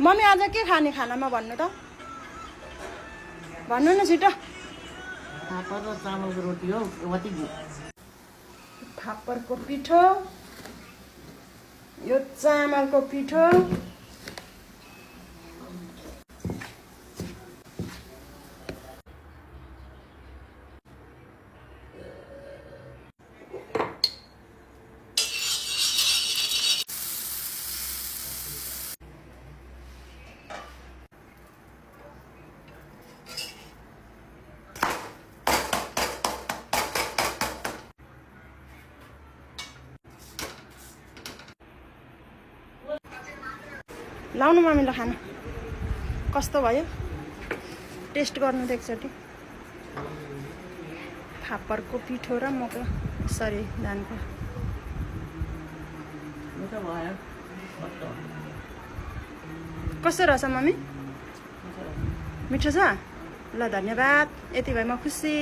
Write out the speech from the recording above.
mummy आज के खाने खानामा भन्नु त भन्नु न छिटो फापर र चामलको रोटी हो कति फापरको पिठो यो चामलको पिठो लाउनु मम्मीलाई खाना कस्तो भयो टेस्ट गर्नु त एकचोटि फापरको पिठो र मको सरी धानको मिठो भयो कस्तो रहेछ मम्मी मिठो छ ल धन्यवाद यति भए म खुसी